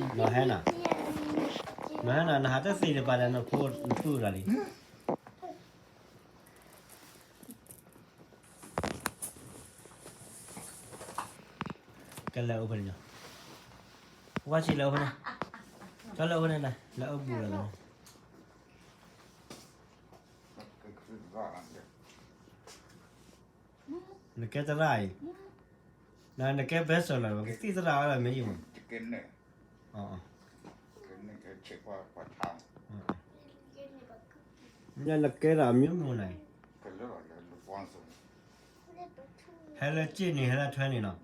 နဟဲနၤ, နဟဲနၤ နဟးတသ့ၣ်တပၤဒီး နဖိနသူၣ်တဂၤလံ. ကလဲၤအိၣ်ဖဲန့ၣ်, ဝါဆံးလဲၤအိၣ်ဖဲန့ၣ်, ကလဲၤအိၣ်ဖဲန့ၣ်, လဲၤအိၣ်ဘူးလီၤ. နကဲသရၣ်အံၤ, နကဲဘဲစၢၤလီၤ ကသံၣ်သရၣ်ဝဲလီၤ မ့ၢ်ယံၤမး. နကဲဒၣ်အမျိုးမျိုးန့ၣ်, ဟဲလၢစ့ၣ်န့ၣ် ဟဲလၢထွဲန့ၣ်နီၤ,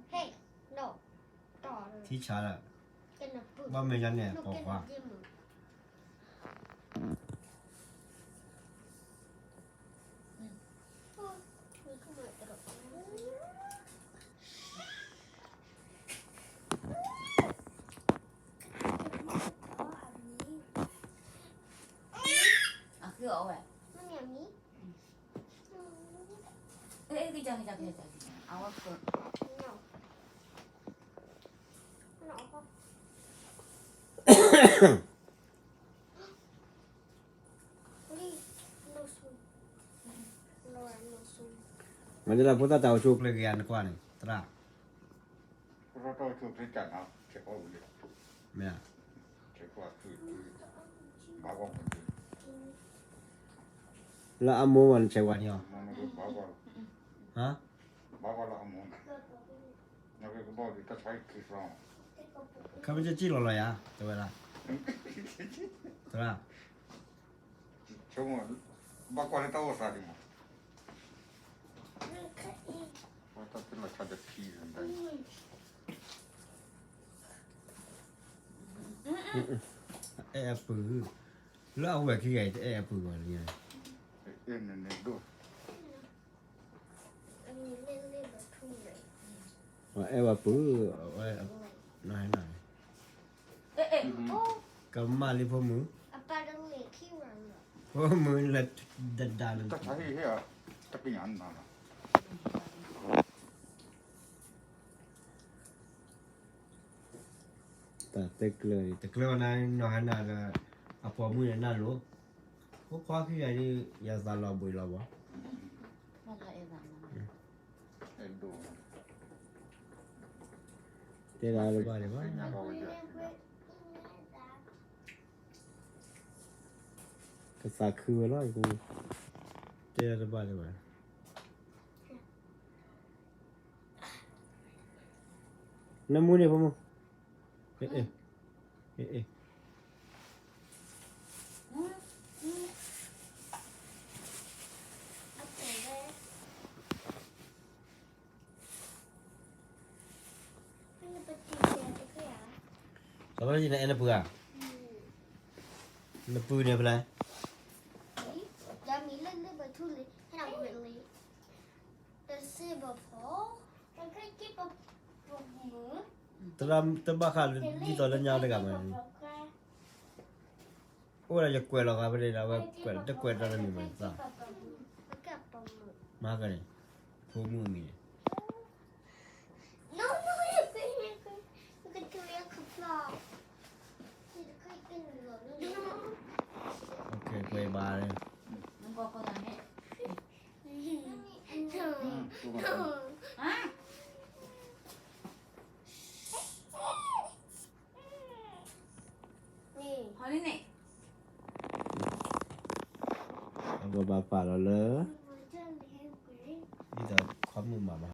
ထံဆးလၢ, ဘၣ်မ့ၢ်ယါန့ၣ် ပိာ်ခွါ. မ့ၢ်လၢဖိသၣ်တၢ်အိၣ်ဆူၣ်အိၣ်ချ့ဂ့ၤဧါ နကွၢ်န့ၣ် သရၣ်, မ့ၢ်ဧါ, လၢအမိၢ်မ့ၢ်နဆဲးဝါန့ၣ်အီၤ, ခီပညီစံၣ်လီၤလီၤယၤ တဲဝဲဒၣ်, သရၣ်, ဘၣ်ကွၢ်လၢတၢ်အိၣ်သးဒံးမး, တၢ်လီၤဆီတဖံး အဲၣ်အပုၢ်, လၢအဝဲၢ်ခံဂၤအံၤ တအဲၣ်အပုၢ်ဘၣ်လံ, အဲၣ်ဝဲပုၢ်, နဟဲနၤ, ကမၣ်လံဖိမုၣ်, ဖိမုၣ်လၢဒဒၣ်လၢ တၢ်တဲကျၢၤ တကျၢၤဝဲနၤ နီၢ်ဟဲနၤဒီး အပိာ်မုၣ်န့ၣ်နၢ်လိၤ, ဖိခွါခံဂၤဒ် ယသးလီၤဘှံးလီၤဘှီ, တဲဒၣ်တဘၣ်ဒံးဘၣ်, ကသးခုဝဲလီၤ, တဲဒၣ်တဘၣ်ဒံးဘၣ်. နမူန့ၣ်ဖိမုၣ်, သးဘၣ်ယနအဲၣ်နပုၢ်ဧါ, နပုၢ်န့ၣ်ဖဲလဲၣ်, တၢ်မံၤလၢလၢပထူလံ, တစ့ၢ်ဘၣ်ဖီ, တၢ်မုၢ်, တဘၣ်ဃးဒ်သိးလၢညါတဂၤမး, အိၣ်ဒီးယကွဲးလီၤဂာ်ဖဲန့ၣ်ဒီး အဝဲကွဲးလီၤ တကွဲးတၢ်တမံၤမး, မၤကန့ၣ်, ဖိမုၣ်အမံၤန့ၣ် ကွဲးဘၣ်လၢ, အဝဲဘၣ်ပာ်လီၤလၢ, ဒ်သိးခွါမုၣ်မၤဘၣ်